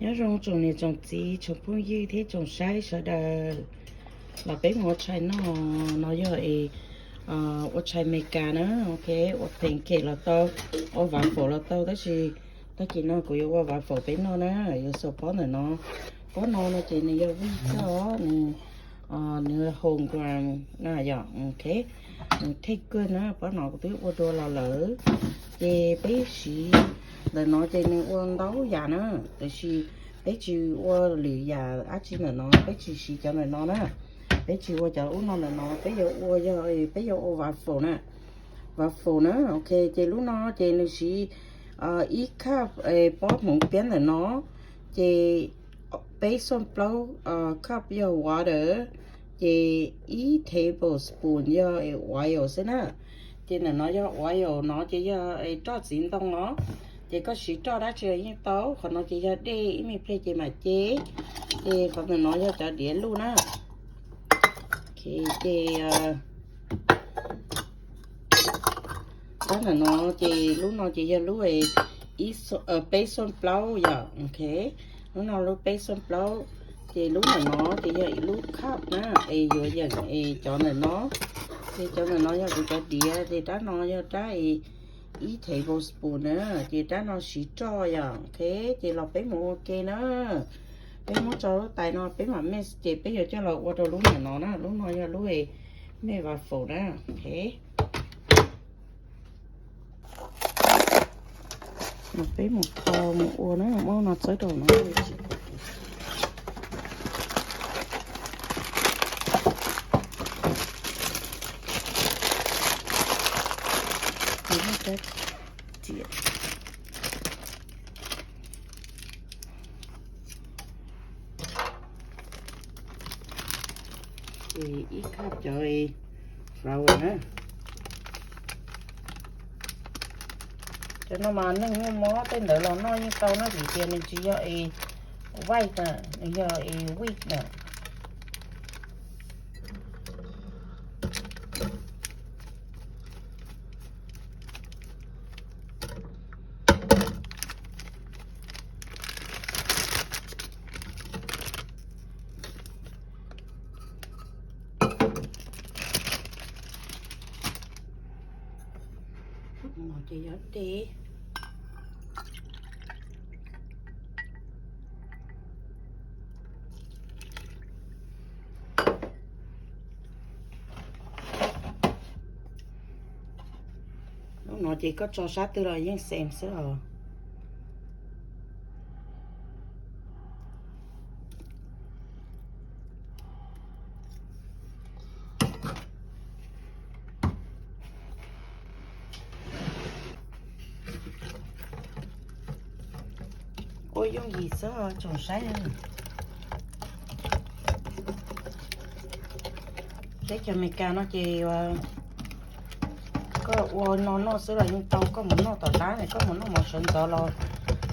Nyob zoo tsoom niam tsoom txiv tsoom phooj ywg thiab tsoom saib sawv daws. Los peb mus ua tshais noj, no yog es ua tshais Amelikas na, ok, ua pancake los tau, ua waffle los tau, tab sis tag kis no kuv yuav ua waffle peb noj na, yuav xuas pob ntawm no. Pob no no ces nws yog wheat xwb os, nws nws whole grain na yom, ok, nws thiaj kawg na, pob no kuv twb ua dua los lawm. Ces peb siv ntawm no ces nws ua ntau yam na, tiam sis peb tsis ua lwm yam dab tsi ntawm no, peb tsis siv cov ntawm no na. Peb tsis ua cov ub no ntawm no, peb yuav ua yog peb yuav ua waffle na, waffle na, ok. Ces lub no ces nws siv ib cup pob hmoov piab ntawm no, ces peb xuaj plaub cup yog water, ces ib tablespoon yog oil xwb na. Ces ntawm no yog oil no ces yog roj txiv ntoo os, ces koj siv roj dab tsi los yeej tau. Qhov no ces yog dej, ib me pliag ces mam cev. Ces qhov ntawm no yog cov diav luj na. Ces tab ntawm no ces lub no ces yog lub peb xuaj plaub yom, ok. Lub no lub peb xuaj plaub, ces lub ntawm no ces yog ib lub cup na, es yuav yeem es cov ntawm no. Ces cov ntawm no yog kuv cov diav, ces rab no yog rab ib tablespoon na, ces rab no siv roj yom, ok. Ces los peb mus ua ke na. Peb muab tso lub tais no peb mam mix, ces peb yuav coj los ua rau lub ntawm no na, lub no yog lub made waffle na, ok. Peb mus kho mus ua na, muab no txawb rau no. Ces ib cup cov flour na. Cov no mas neeg muaj mob tej ntawd los noj yeej tau na, vim tias nws tsis yog es white na, nws yog es wheat na. Ces yog dej. Lub no ces koj tso sab twg los yeej same xwb os. Ua yooj yim xwb tsoom saib. Teb chaws Amelikas no ces koj ua no noj xwb los yeej tau, koj mus noj tom lab, koj mus noj mov sawv ntxov los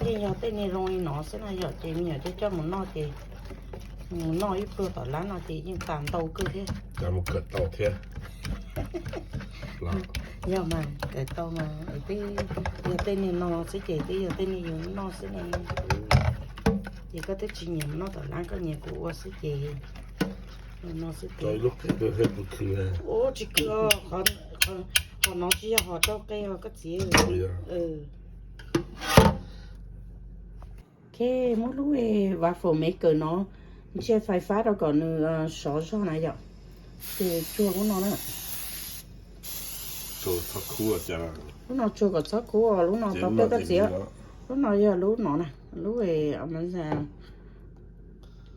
yeej yog tej niag zoo li no xwb na yom, ces me nyuam coj coj mus noj ces mus noj ib pluag tom lab no ces yeej tas ntau kawg thiab. Yog mas kawm tau mas, twb yog tej niag no xwb ces twb yog tej niag yus noj xwb ne. Ces koj twb tsis nyiam mus noj tom lab, koj nyiam kuv ua xwb ces no xwb ces. Ua tsis kawg, qhov no tsis yog hom rau qe os koj txiv. Ok, muab lub waffle maker no ntsia fais fab rau kom nws sov zog na yom. Ces tsuag lub no na. Lub no tsuag kom txhob kub os, lub no tau kawg koj txiv. Lub no yog lub no na, lub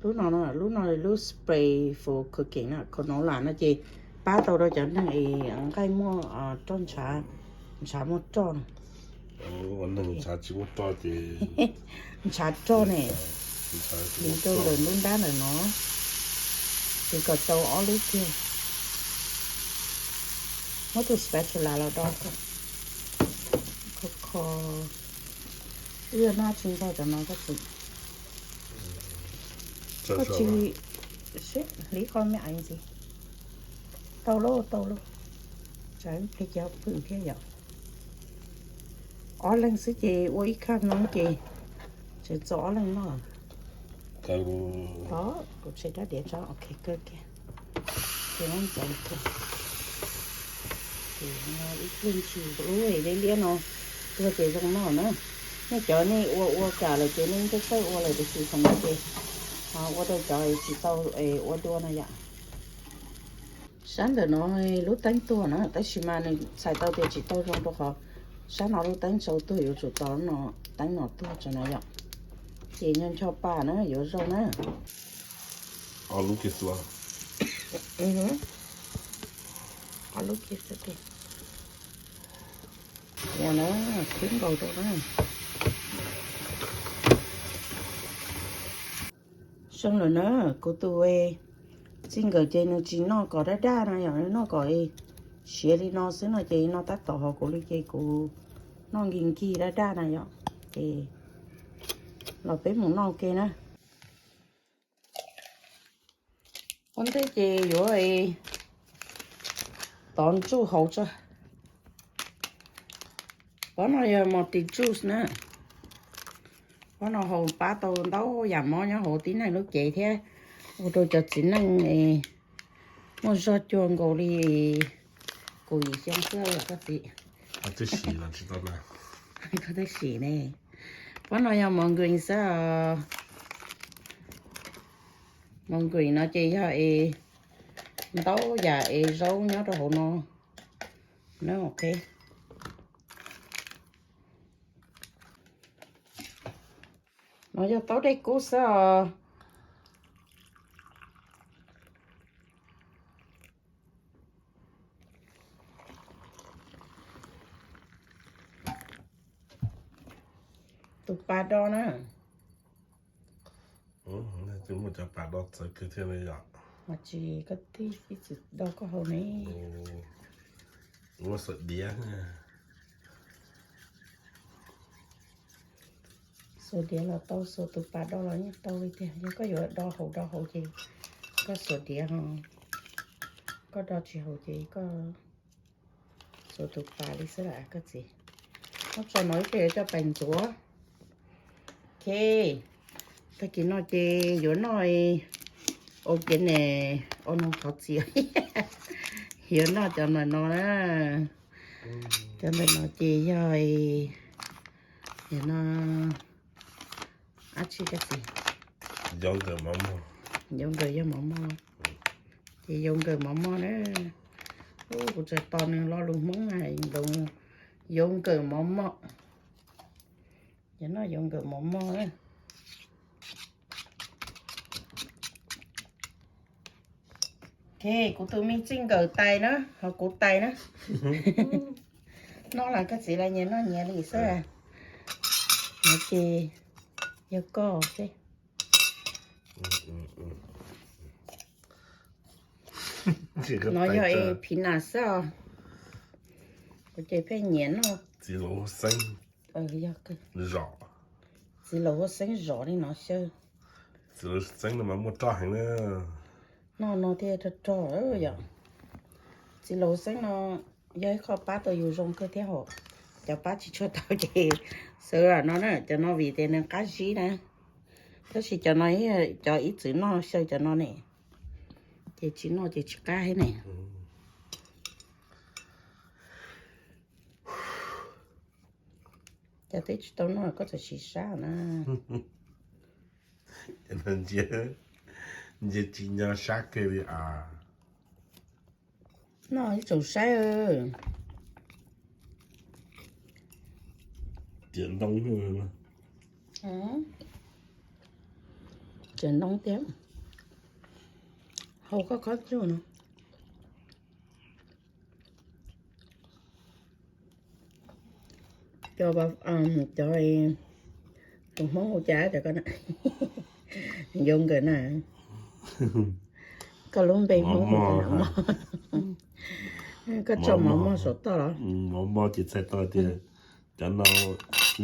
lub no, lub no lub spray for cooking na, canola no ces pab tau rau cov neeg es nqaij muaj roj ntshav, ntshav muaj roj na. Ntshav roj ne, rau lawm lub nrab ntawm no, ces kom tau ob lub kiag. Muab tus spatula los do kho kho. Wb yuav noj tsis ntxog cov no koj txiv. Koj tsis, hlib koj me aiv ntxiv. Tau lauj, tau lauj. Tsam ib pliag ces ho pw thiab yom. Ob leeg xwb ces ua ib cup no ces tseem txaus ob leeg noj. Kaw, kuv tshem rab diav tso, ok, kaw kiag. Ces muab ntxuav kiag. Ces no ib pliag ntshis lub liab liab no tuag ces zoo noj na. Nej cov nej ua ua kam lawm ces nej ntsaj txawj ua lawm tiam sis thaum no ces ua rau cov tsis tau ua dua no yom. Sab ntawm no lub teeb tuag na, tab sis mas nws txhais tau tias tsis tau zoo rau qhov sab no lub teeb tsaus tuag, yuav tsum tos no teeb no tuag tso na yom. Ces ncho ncho pas na yuav zoo na. Ob lub kiag xwb. Ob lub kiag xwb. Ua na, khib nkaus rau na. Zoo lawm na, kuv tus txij nkawm ces nws tsis noj kom daj daj no yom, nws noj kom siav li no xwb no ces noj tab tom hauv kuv li ces kuv noj nkig nkig daj daj na yom. Ces los peb mus noj ua ke na. Ua ntej ces yuav tov ntsuj hauv tso. Pob no yog multi juice na. Pob no haus pab tau ntau yam mob nyob hauv tib neeg lub cev thiab ua rau cov txiv neej muaj zog cuag nkaus li kuv yim xyoo xwb os koj txiv. Koj twb sim ne. Pob no yog mov nkees xwb os. Mov nkees no ces yog es ntau yam es zaub nyob rau hauv no. Ok. No yog taub dej kub xwb os. Tus pas do na. Muaj cov pas do txawv kawg thiab ne yom. Mas tsis koj tij ib txwm do koj haus ne. Ua xuas diav. Xuas diav los tau, xuas tus pas do los yeej tau li tiag. Yog koj yuav do haus do haus ces koj xuas diav ho, koj do tsis haus ces koj xuas tus pas li xwb lam koj txiv. Muab tso no ib pliag yuav coj pais ntxuav. Ok, tag kis no ces yuav noj ua ke ne, ua no thov txim. Yuav noj cov ntawm no na. Cov ntawm no ces yog no dab tsi koj txiv? Yau nkawm yog mov moj. Ces yau nkawm mov moj na. Kuv txawm tos nws lo lus Hmoob hais ntawd, yau nkawm mov moj. Yog noj yau nkawm mov moj na. Ok, kuv tus me txij nkawm tais na, ho kuv tais na. Noj los koj txiv los nyias noj nyias li xwb. No ces yog koj xwb. No yog es phiv nas xwb os. Kuv ces pheej nyiam noj. Txiv laus huab xeeb zom li no xwb. Txiv laus xeeb no mas muaj roj heev na. Noj no thiaj rog rog yom. Txiv laus xeeb no yog ib qho pab tau yus zoo kawg thiab hos. Cov pab tsis tshua tau ces xav no na, cov no vim tias nws qab zib na. Tab sis cov no, cov ib txwm noj xyaw cov no ne, ces tsis noj ces tsis qab thiab ne. Cov twb tsis tau noj koj txawm siv sab na. Ntsia tsis nco sab kiag li as. Noj ib tsoom saib. Tiam ntoo, tiam ntoo tiag. Hau koj khob tsuj no. Cov, cov tus Hmoob hu cas cov ko na? Yau nkawm na. Koj lub npe Hmoob hu cas? Koj tso mov moj saum toj los? Mov moj ces txhais tau tias cov no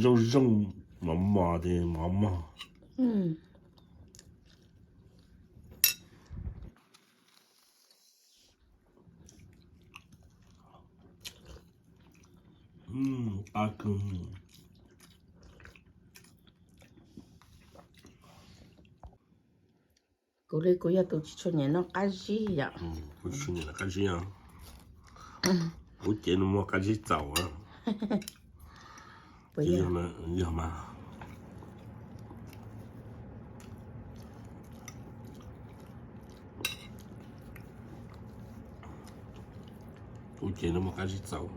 zoo zoo, mov moj ces mov moj. Qab kawg. Kuv li kuv yog tus tsis tshua nyiam noj qab zib yom. Kuv tsis tshua nyiam noj qab zib os. Kuv cev no muaj qab zib txaus. Yog mas. Kuv cev no muaj qab zib txaus.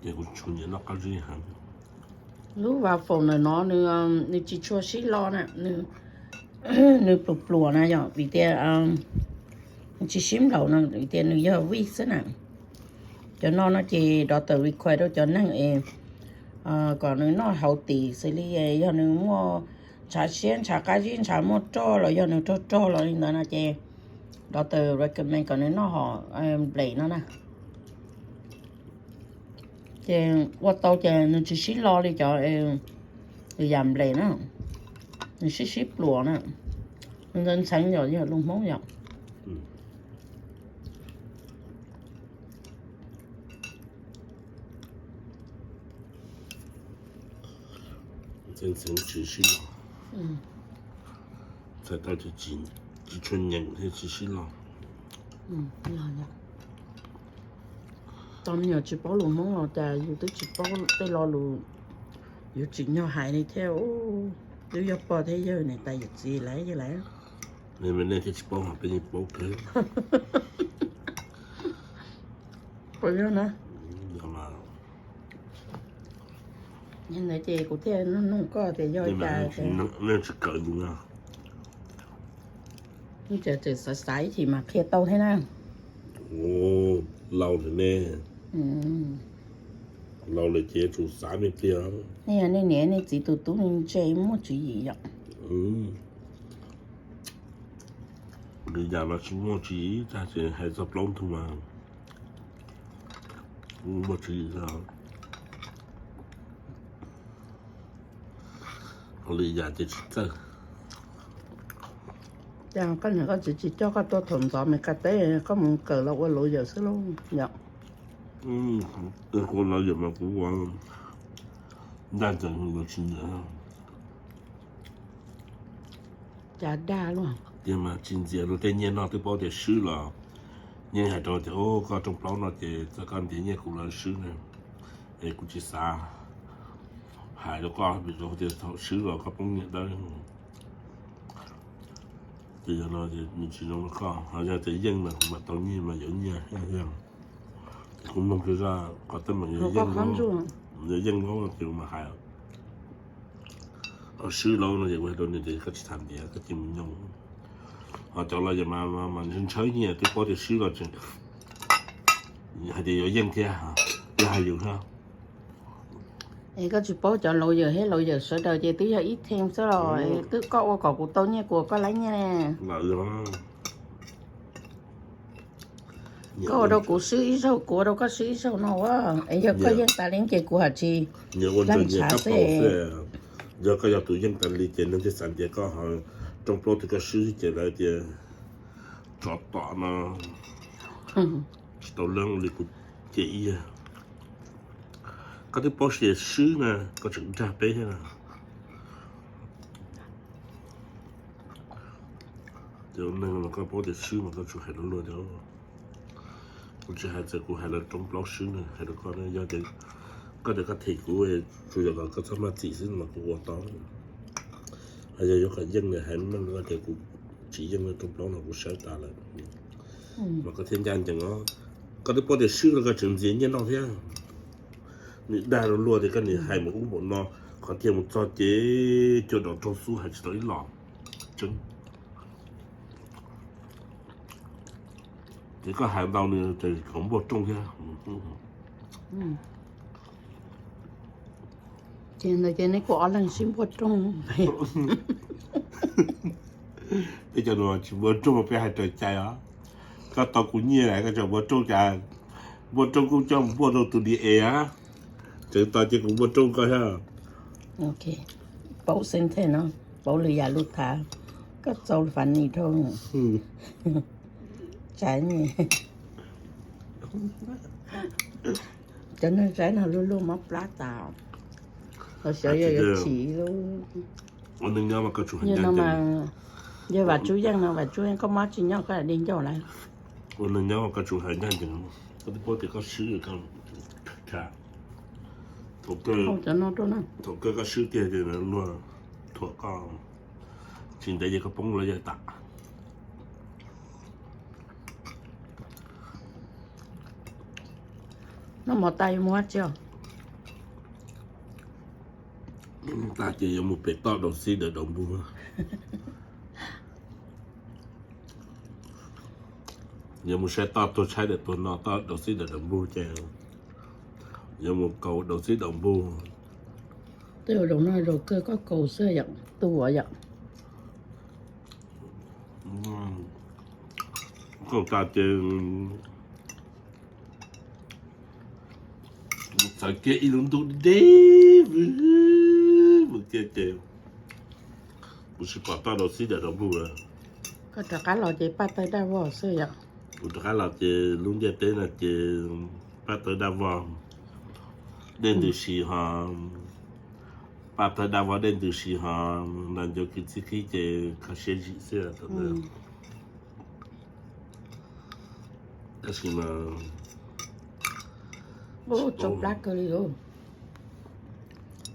Ces kuv tsis nyiam noj qab zib heev. Lub waffle ntawm no nws tsis tshua sib lo na, nws pluas pluas na yom, vim tias nws tsis sib nplaum no, vim tias nws yog wheat xwb na. Cov no no ces doctor require rau cov neeg es kom nws noj hauv tim xws li yog nws muaj ntshav siab, ntshav qab zib, ntshav muaj roj los yog nws rog rog los li ntawd no ces doctor recommend kom nws noj hom nplej no na. Ces ua tau ces nws tsis sib lo li cov yam nplej na, nws sib sib pluas na. Nws ntxhee ntxhee yom, yog lus Hmoob yom. Ntxhee ntxhee tsis sib lo. Txhais tau tias tsis tshua nyeem thiab tsis sib lo. Tau me nyuam tsis paub lus Hmoob los cas yus twb tsis paub tej lo lus, yus tsim nyog hais li thiab. Twb yog pog thiab yawg niam tais yawm txiv lawv yawg lawv. Nej thiaj tsis paub mas peb yeej paub kawg. Puas yog na? Yog mas. Ntawd ces kuv thiaj nug koj tias yog cas. Nej tsis kawm yus na. Ces tseem xav xav ib chim mas qhia tau thiab na. Laus lawm ne. Laus lawm ces tsum xav me pliag. Nej yog nej niam nej txiv tus tub ntse muaj tswv yim yom. Lwm yam mas tsis muaj tswv yim, tag tseem hais txog plaub ntug mas muaj tswv yim. Ho lwm yam ces tsis txawj. Cas koj niam koj txiv tsis coj koj tuaj thaum ntxov Meskas teb, koj mus kawm los ua lawyer xwb lauj yom? Ua lawyer mas kuv ua dag ntxeev los tsis ntxeev. Cas dag luaj. Tiag mas tsis ntxias luag tej nyiaj noj, twb paub tias swb los yeej hais rau tias, koj rooj plaub no ces txawm koj ntiav nyiaj kuv los swb na, es kuv tsis xav hais rau koj vim rau tias thaum swb los koj poob nyiaj dawb. Ces yog no ces nws tsis zoo rau koj, ho yog tias yeej mas kuv mam tau nyiaj mas yuav nyiaj thiab. Kuv mloog zaj qhov teeb meem yog yeej, yog yeej ces kuv mam hais. Ho swb lauj no ces kuv hais rau nws tias koj tsis tham ntiav, koj cia mus nyob. Ho cov los yog mas ntshaw ntshaw nyiaj, twb paub tias swb los tseem hais tias yuav yeej thiab, twb hais yus thiab. Es koj tsis paub cov lawyer thiab lawyer sawv daws ces twb yog ib team xwb los twb koj ua kom kuv tau nyiaj kuv koj laib nyiaj ne. Koj ua rau kuv swb ib zaug, kuv ua rau koj swb ib zaug no ua. Es yog koj yeej tas li ces kuv ham tsis ua ntshaw xwb. Yog koj yog tus yeej tas li ces neeg thiaj xav ntiav koj, ho rooj plaub twg koj swb ces lawv tias tsov tom no. Tsis tau leej li kuv ces ib yam. Koj twb paub tias swb na, koj tseem dag peb thiab na. Ces neeg los koj paub tias swb mas koj tsuas hais rau luag tias, kuv tsis hais tias kuv hais lawv rooj plaub swb na, hais rau koj na, yog tias koj tias koj them kuv, tsuas yog kom koj txhob maj txim xwb mas kuv ua tau. Ho yog yuav kom yeej na, hais meej tias kuv tsis yeej rooj plaub no kuv sawv tas lawm. Mas koj thiaj ncaj ncees os. Koj twb paub tias swb los koj tseem ntxias nyiaj noj thiab. Nws dag rau luag tias koj nim hais mus ub mus no, qhov tiag mus txog ces cuag dom raug xub hais tsis tau ib los. Tseeb. Ces koj hais ntau nws ces kom npuaj rooj thiab. Ces ntawd ces nej kuj ob leeg sib npuaj rooj. Peb cov no tsis npuaj rooj peb hais raws cai os. Koj tau kuv nyiaj koj tseem npuaj rooj cas? Npuaj rooj kuj coj mus npuaj rau tus D A a. Tseem tos ces kuv npuaj rooj koj thiab. Paub sentence no, paub lwm yam lus thav, koj txaus funny dhau. Tsav ne. Cov neeg saib no luag luag mob plab tas. Xyov yog yuav chim lub. Ua neej nyob mas koj tsum hais ncaj ncees. Yog Vam Tsub yeej no, Vam Tsub yeej koj mob tsis nyob koj lam di ncauj lawm. Ua neej nyob mas koj tsum hais ncaj ncees, koj twb paub tias koj swb kha. Thaum kawg koj swb tiag ces luag thuam koj, tsis ntev ces koj poob lawv yawg tas. Noj mov tas yuav mus ua tsi? Noj mov tas ces yuav mus pem toj daus xib daus npug. Yuav mus saib toj tuag tshaib daim tuag no, toj daus xib daus npug ces yuav mus kaus daus xib daus npug. Twb zaum no zaum kawg koj kaus xwb yom, tu yom. Kaus tas ces txawv kiag ib lub ntuj deb vwg vwg kiag ces kuv tsis pom toj daus xib daus npug lawm. Koj rov qab los ces paj tawg daj vog xwb yom. Kuv rov qab los ces lub ntiaj teb no ces paj tawg daj vog dej ntws si ho, paj tawg daj vog dej ntws si ho, nas ncuav kwv txhiaj khib ces kho siab zim xwb. Tab sis mas tso plab kawg li.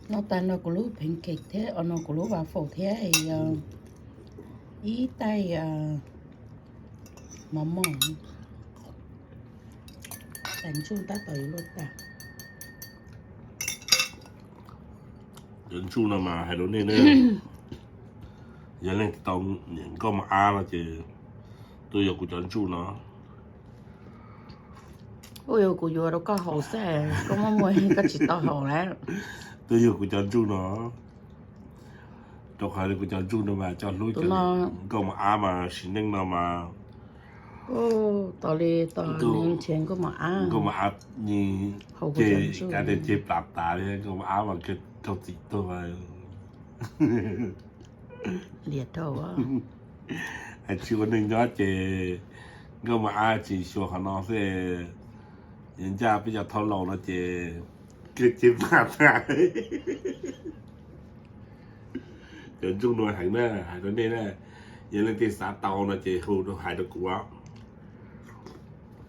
Noj tas no kuv lub pancake thiab, no kuv lub waffle thiab, ib taig mov moj. Tais ntsuj tab tom yuav luaj tag. Cov ntsuj no mas hais rau nej ne, yog leej twg tau niam nkauj mos ab no ces tuaj yuav kuv cov ntsuj no. Ua yog kuv yuav rau koj haus xwb, koj muaj muaj koj tsis tau haus lawm. Tuaj yuav kuv cov ntsuj no, rau qhov kuv cov ntsuj no mas coj hlub cov nkauj mos ab mas sim neej no mas tos li tos nws nrhiav nkauj mos ab, nkauj mos ab ces kav tias ceg plas tas li, nkauj mos ab mas raug txim tuag. Liam dhau. Hais tsis ua neeg nyob ces nkauj mos ab tsis xyuas qhov no xwb, yuav ncaj peb cov thaub laus no ces kawg ceg plas tas. Cov ntsuj no heev na, hais rau nej na, yog leej twg xav tau no ces hu hais rau kuv.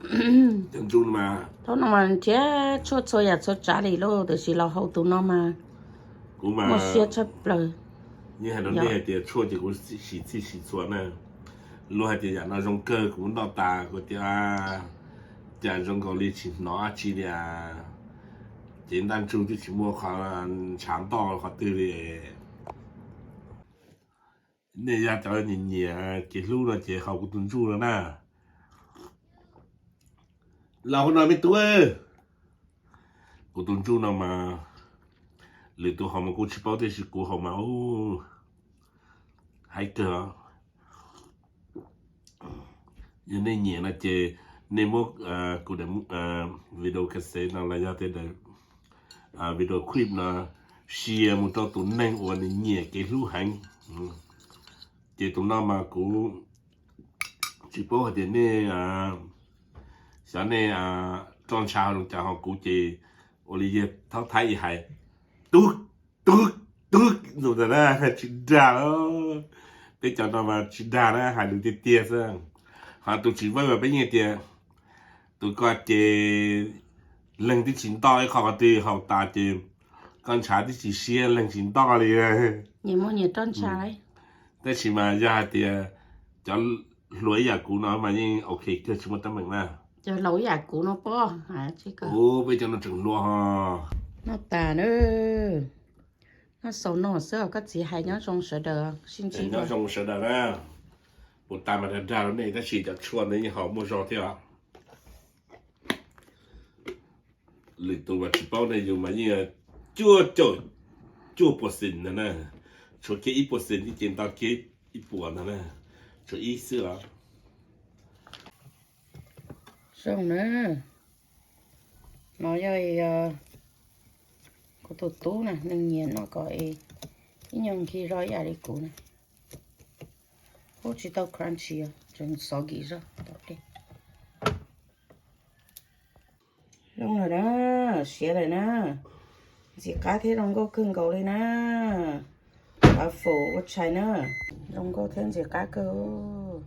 Cov ntsuj no mas thaum no mas nrhiav tshuaj txhua yam txhua tsav li lauj, tiam sis los haus tus no mas kuv mas muaj siab tshaj plaws. Yeej hais rau nej hais tias tshuaj ces kuv siv txhij siv txhua na. Luag hais tias yam no zoo kawg, kuv noj tas kuv tias cas zoo nkaus li tsis hnov dab tsi li. Ces ntaj ntsug twb tsis muaj qhov ntshav ntoj qhov twg li. Nej yog cov nyiam nyiam kev hlub no ces haus kuv tus ntsuj no na. Los hauv no me tub. Kuv tus ntsuj no mas lwm tus haus mas kuv tsis paub, tiam sis kuv haus mas haib kawg. Yog nej nyiam no ces nej muab kuv daim video cassette no los yog tias daim video clip no share mus rau tus neeg uas nws nyiam kev hlub heev. Ces tus no mas kuv tsis paub hais tias nej, xyov nej roj ntsha zoo cas, ho kuv ces ua li yawg thaub thaib hais, tub tub tub ntawd na, tsis dag. Peb cov no mas tsis dag na, hais lus tiag tiag xwb. Ho tus tsis vawj mas peb yeej tias tus ko ces leeg twb tsis ntoj ib qho qhov twg, haus tas ces koj ntshav twb tsis siab, leeg tsis ntoj li. Tab sis mas yog hais tias cov hluas ib yam kuv no mas yeej ok kawg, tsis muaj teeb meem na. Cov hluas ib yam kuv no pob, peb cov no tseem hluas ho. Noj tas na. Noj xaus no xwb, koj txiv hais nyob zoo sawv daws, sib ntsib nyob zoo sawv daws na. Puas tas mas dag dag rau nej, tab sis cov tshuaj ntawd yeej haus muaj zog thiab os. Lwm tus mas tsis paub ne, yus mas yeej cuaj caum cuaj puas xees ntag na, tshuav kiag ib puas xees thiab ces nto kiag ib puas ntag na, tshuav ib xwb os. Zoo na, no yog kuv tus tub na, nws nyiam noj kom ib nyuag nkig zog ib yam li kuv na. Ub, tsis tau crunchy, tseem soggy zog tom tej. Zoo lawm na, siav lawm na. Ntxim qab thiab zoo nkauj kawg nkaus li na. Pab faus ua tshais na. Zoo nkauj thiab ntxim qab kawg.